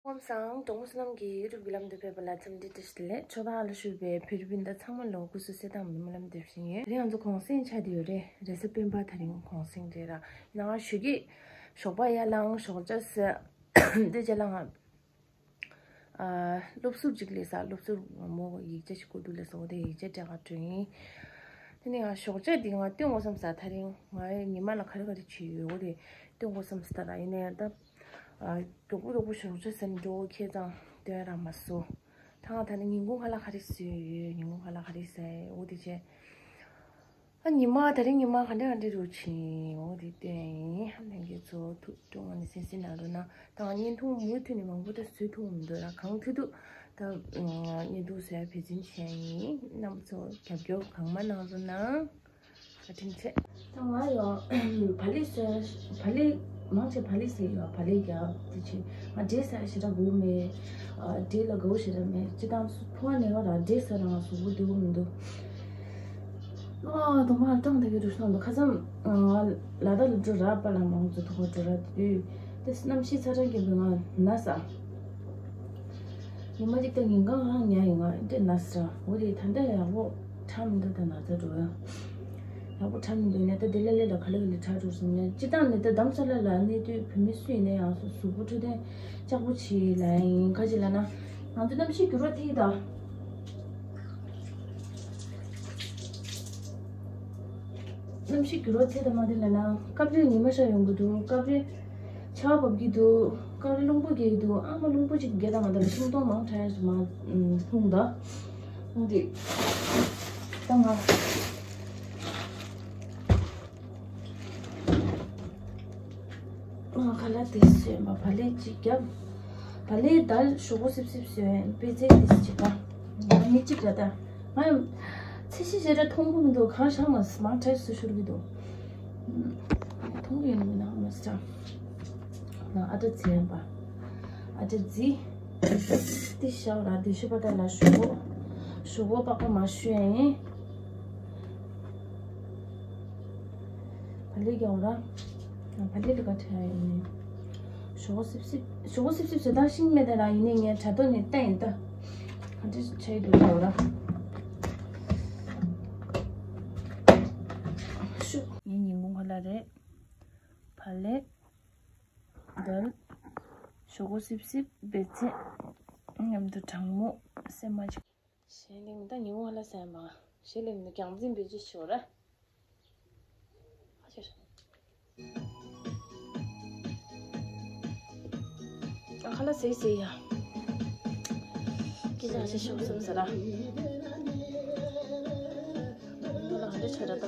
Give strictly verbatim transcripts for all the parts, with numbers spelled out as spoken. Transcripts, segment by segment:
ཁམས་བཟང་། གྲོགས་མོ་བསོད་ནམས་ཀྱི་ཡུ་ཊུབ་བརྒྱུད་ལམ་དུ་ཕེབས་པ་ལ་འཚམས་འདྲི་བཀྲ་ཤིས་བདེ་ལེགས། ཕྱོགས་མཐའ་ལ་བཞུགས་པའི་བོད་རིགས་སྤུན་ཟླ་ཚང་མ་ལ་སྐུ་གཟུགས་གསལ་ཐང་པའི་སྨོན་ལམ་འདེབས་བཞིན་ཡོད། དེ་རིང་ང་ཚོ་གུང་སེང་ཆགས་བསྡད་ཡོད་རེད། རེས་གཟའ་སྤེན་པ་དེ་རིང་གུང་སེང་རེད་ར། ཡིན་ནའང་ཞོགས་ཀས་ཞོགས་པ་ཡར་ལངས། ཞོགས་ཇ་ཟས། དེ་རྗེས་ལ་ང་ཨ་སློབ་ཟུར་ཅིག་སླེབས་ས། སློབ་ཟུར་ངོ་མོ་ཡིག་ཆ་ཞིག་བསྐུར་འདུག་ལབ་སོང་། དེ་ཡིག་ཆ་སྤྲད་ག་འགྲོ་ཡིན། དེ་ནས་ང་ཞོགས་ཇ་འདི་ང་སྟོན་དགོས་བསམ་ས། དེ་རིང་ང་ཉི་མ་ལ་ག་རེ་ག་རེ་བྱས་ཡོད་དེ་སྟོན་དགོས་བསམ་ས། ད་ར་ཡིན་ནའི་ད་ཨ་མགྱོགས་པོ་མགྱོགས་པོ་ཞོགས་ཇ་ཟས་ནས་འགྲོ་ཁྱེད་ཚང་སྟོན་ར་མ་སོང་། ད་ང་ད་ནི་ཉིན་གུང་ཁ་ལག་ག་རེ་བཟས་ཡོད། ཉིན་གུང་ཁ་ལག་ག་རེ་ཟས་ཡོད་དེ་བྱས། ཨ་ཉི་མ་དེ་རིང་ཉི་མ་ག་འདྲ་ག་འདྲ་རུ་ཕྱིན་འོ་དེ་བསྟན་ཡིན། ལྷན་རྒྱས་ཚོ་ཐུགས་སྤྲོ་བ་ནས་གསན་གཟིགས་གནང་རོགས་གནང་། ད་བརྙན་ཐུང་མུ་མཐུད་ནས་མང་པོ་ད་བཟོ་ཐུབ་མི་འདུག་ར། གང་ཐུབ་ཐུབ་ད་བརྙན་ཐུང་བཟོ་ཡ་འབད་བརྩོན་བྱས་ཡིན། རྣམ་པ་ཚོ་རྒྱབ་སྐྱོར་གང་མང་གནང་རོགས་གནང་། བཀའ་དྲིན་ཆེ། ད་ང་ཡང་བག་ལེབ་བཟོས། བག་ལེབ་མང་ཆེ་བག་ལེབ་ཟས་ཡོད། བག་ལེབ་རྒྱག་དེ་ཆེ། ང་འབྲས་ཟ་ཞེ་དྲག་དགའ་པོ་མེད། ཨ་འབྲས་ལ་དགའ་པོ་ཞེ་དྲག་མེད། སྤྱིར་བཏང་ཕོ་བ་ནས་བ་ར་འབྲས་ཟ་རང་གཟུགས་པོ་བདེ་པོ་མི་འདུག་ཨ་དང་པོ་ཨ་སྐྲངས་ད་གི་འགྲོ་སོང་འདུག་ཁ་སང་ང་ལ་དྭགས་ལ་འགྲོ་ར། པཱ་ལགས་མང་ཚོ་ཐུག་ག་འགྲོ་ར། དེ་དུས་དེ་གནམ་གཤིས་ཚ་གྲང་རྐྱེན་པས་ང་ན་ས། ཉི་མ་གཅིག་ད་ཉིན་གང་ང་ཉལ་ཡིན། ང་འདྲེ་ན་ས་འོ་རེད། ད་ལྟ་ཡག་པོ་ཁྲ་མི་འདུག་ད་ན་ཚ་འགྲོ་ཡ་ཡག་པོ་ཁྲ་མི་འདུག་ནས་ད་དེ་ལ་ལས་ལ་ག་ལེ་ག་ལེ་ཁྲ་འགྲོ་སོང་ནས། སྤྱིར་བཏང་ནས་ད་རྡ་རམ་ས་ལ་ལ་གནས་དུས་བོད་མི་སུ་ཡིན་ན་ཡང་སོ་གཟུགས་པོ་འཕྲོད་བསྟེན་ལྕགས་པོ་བྱེད་ལ་ཡིན། ག་ཅི་ལ་ན་ང་ཚོ་གནམ་གཤིས་འགྱུར་བ་ཐེབས་ད། གནམ་གཤིས་འགྱུར་བ་ཐེབས་ད་མ་དེ་ལ་ན་སྐབས་རེ་ཉི་མ་ཤར་ཡོང་གི་འདུག་སྐབས་རེ་ཆར་བབས་ཀྱི་འདུག་སྐབས་རེ་རླུང་བུ་རྒྱག་གི་འདུག་ཨ་མ་རླུང་བུ་ཅིག་རྒྱག་ད་ང་ད་ལ་ཤིང་སྡོང་མང་དྲགས་མ་ལྷུང་ད། ལྷུང་དེ་ད་ང་ང་ཁ་ལག་དེ་བཟོས་མ། བག་ལེབ་གཅིག་བརྒྱབ། བག་ལེབ་དལ་ཞོག་ཁོག་སིབ་སིབ་བཟོས། པེ་ཙེ་དེ་གཅིག་པ། ང་མི་གཅིག་ར་ད། ང་ཚད་གཞི་ཞེ་དྲག་མཐོང་གི་མི་འདུག་གང་བཞག་མ་མང་དྲགས་བཟོ་ཤོར་གི་འདུག་མཐོང་གི་ཡོད་མིན་ན་མ་སྲ། ང་ཨ་ཏྲ་རྫི་ཡན་པ། ཨ་ཏྲ་རྫི། དེ་བཞག་ར་དེ་ཤུ་པ་ད་ལ་ཞོག་ཁོག་ཞོག་ཁོག་པགས་པ་མ་ཞུ་ཡིན། བག་ལེབ་རྒྱག་ར། བག་ལེབ་ལ་ག་ཁྲལ་ཡིན། ཞོག་སིབ་སིབ། ཞོག་སིབ་སིབ་བཟོ་སྟངས་ཤེས་མེད་ད་ར། ཡིན་ནའི་ངས་དྲ་ཐོག་ནས་བལྟས་ཡིན་ད། ག་འདྲ་བྱས་འདུག་ར། ཤུ། ངའི་ཉིན་གུང་ཁ་ལག་རེད། བག་ལེབ། དལ། ཞོག་ཁོག་སིབ་སིབ། པེ་ཙེ། མཉམ་དུ་གྲང་མོ་སྲན་མ་ཅིག་གཞན་ལས་མི་ད་ཉིན་གུང་ཁ་ལག་ཟ་ཡ་མ། གཞན་ལས་མི་ད་རྒྱང་འཛིན་བེད་སྤྱོད་ཤོར་ར། ཨ་ཁ་ལག་ཟས་ཟས་ཡ། སྐད་ཆ་ཁ་ཤས་ཤོར་སོང་ཟེར་ར། ཁ་ལག་ཧ་ལས་ཆ་ར་ད།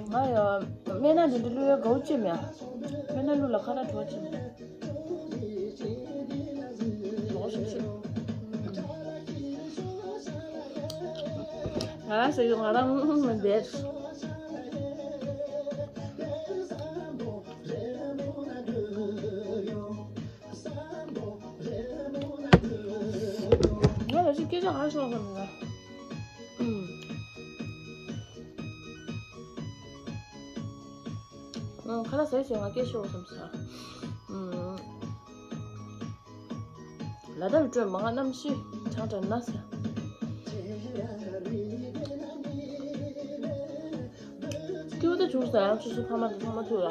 ང་ཡ་སྨན་སྣ་དེ་འདྲ་བླུག་ཡ་དགའ་པོ་ཅིག་མེད། སྨན་སྣ་བླུག་ལ་ཁ་ལག་བྲོ་ཅིག་མེད། ང་རང་ཟེར་གྱི་ང་རང་མི་འདས། ང་ལ་ཅིག་སྐད་ཆ་གང་ཤོར་སོང་ན། ཁ་ལག་ཟས་ཟས་ང་སྐད་ཤོར་སོང་ཟེར། ལ་དྭགས་སྤྲོད་མ་ང་གནམ་གཤིས་གྲང་དྲགས་ན་ཟེར། སྐྱིད་པོ་ད་བྱུང་ཟེར། ཡང་སོ་སོ་ཕ་མ་དང་ཚང་མ་ཐུག་ལ།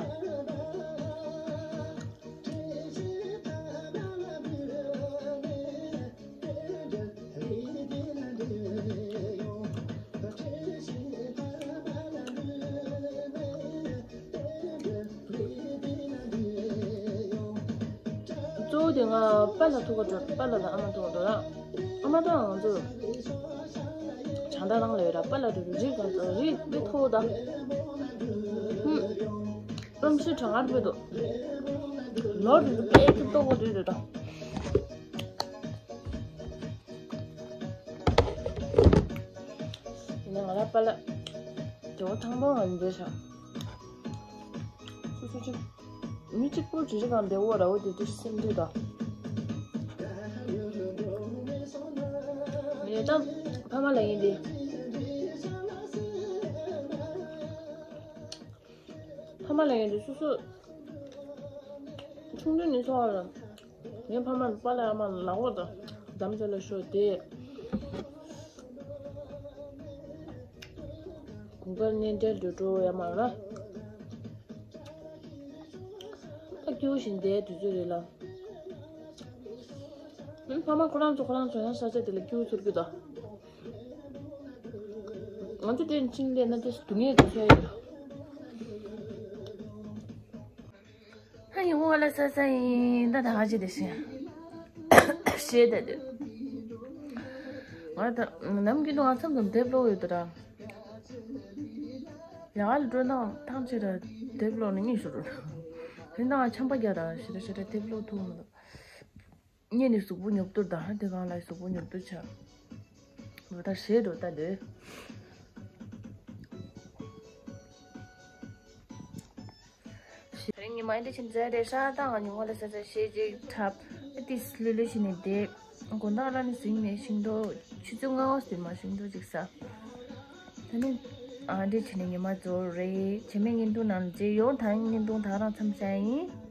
གཙོ་བོ་དེ་ང་པཱ་ལགས་ཐུག་ག་འགྲོ། པཱ་ལགས་དང་ཨ་མ་ཐུག་ག་འགྲོ་ར། ཨ་མ་དང་ང་ཚོ་བྱང་ཐང་ནང་ལ་ཡོད་ར། པཱ་ལགས་དེ་རི་ག་རི་དཔེ་མཐོ་ད། ཧུམ། གནམ་གཤིས་གྲང་ངར་དཔེ་འདུག་ལོ་རེ་རེ་དཔེ་ཁྱི་ལྟོ་གོ་དུས་རེད་ད། ཡིན་ན་ང་རང་པཱ་ལགས་ཇོ་བོ་ཐང་པོ་ང་འདིར་བཞག་སུ་སུ་ཅིག་མི་གཅིག་པུ་ཇི་ལྟར་གང་བདེ་བོ་ར་བོ་དེ་དུས་སེམས་དུས་ད། ཡོད་ཙང་ཕ་མ་ལ་ཡིན་ཏེ། ཕ་མ་ལ་ཡིན་དུས་སོ་སོ་ཆུང་དུས་ནས་འཚོ་བ་ལ། ངའི་ཕ་མ་ནི་པཱ་ལགས་ཨ་མ་ལ་ལག་འོག་དང་དམ་བཅའ་ལ་ཤོར་ཏེ། དགུན་ཁར་གཉེན་འབྲེལ་དུ་འགྲོ་ཡ་མ་ར། ད་སྐྱིད་པོ་ཞིག་བསྡད་དུས་ཚོད་རེད་ལ། ཨུམ། ཕ་མ་ཁོ་རང་ཚོ་ཁོ་རང་ཚོ་ཡང་ས་ཆ་དེ་ལ་སྐྱིད་པོ་ཚོར་གི་དང་། ང་ཚོ་དེར་ཕྱིན་སླེབས་ན་དེ་སྡུག་བསྔལ་དུ་ཤར་ཡོད། ཧ་ཡིན་འོ་ལ་ས་ས་ཡིན་ད་ད་ཧ་ཅི་དེ་ཤེས། ཤེས་ད་དེ། ང་ད་ནམ་རྒྱུན་དུ་ང་མཚམས་མཚམས་དེབ་ཀློག་ཡོད་དོ་ར། ཡག་ལ་འགྲོ་ན་ཐང་ཆད་ར་དེབ་ཀློག་ནས་གཉིད་ཤོར་ར། དེ་ན་ང་ཆམ་པ་རྒྱག་ར་ཞེ་དྲག་ཞེ་དྲག་དེབ་ཀློག་ཐུབ་མི་འདུག་གཉིད་ནི་གཟུགས་པོ་ཉོབ་ཏོ་ད་ཧ་དེ་གང་ལ་གཟུགས་པོ་ཉོབ་ཏོ་ཆགས། འོ་ད་ཞེས་འགྲོ་ད་དེ། རིང་ཉི་མ་འདི་ཕྱིན་ཚར་རེད་ཤག་ད་ང་ཉི་མ་ལ་ས་ས་ཞེས་ཅིག་འཁྲབ། ཨ་ཏིས་ལུས་ལུས་ཕྱིན་ནས་བསྡད། དགོང་དག་ལ་ནི་ཟིང་ནས་ཤིང་ཏོག་ཆུ་ཚོད་ལྔ་བ་ཟིན་མ་ཤིང་ཏོག་ཅིག་ཟ། ད་ནི་ཨ་འདི་ཕྱིན་ནས་ཉི་མ་རྫོགས་རེད། བྱེ་མའི་བརྙན་ཐུང་ནང་ལ་མཇལ་ཡོང་། ད་བརྙན་ཐུང་ད་རང་མཚམས་བཞག་ཡིན།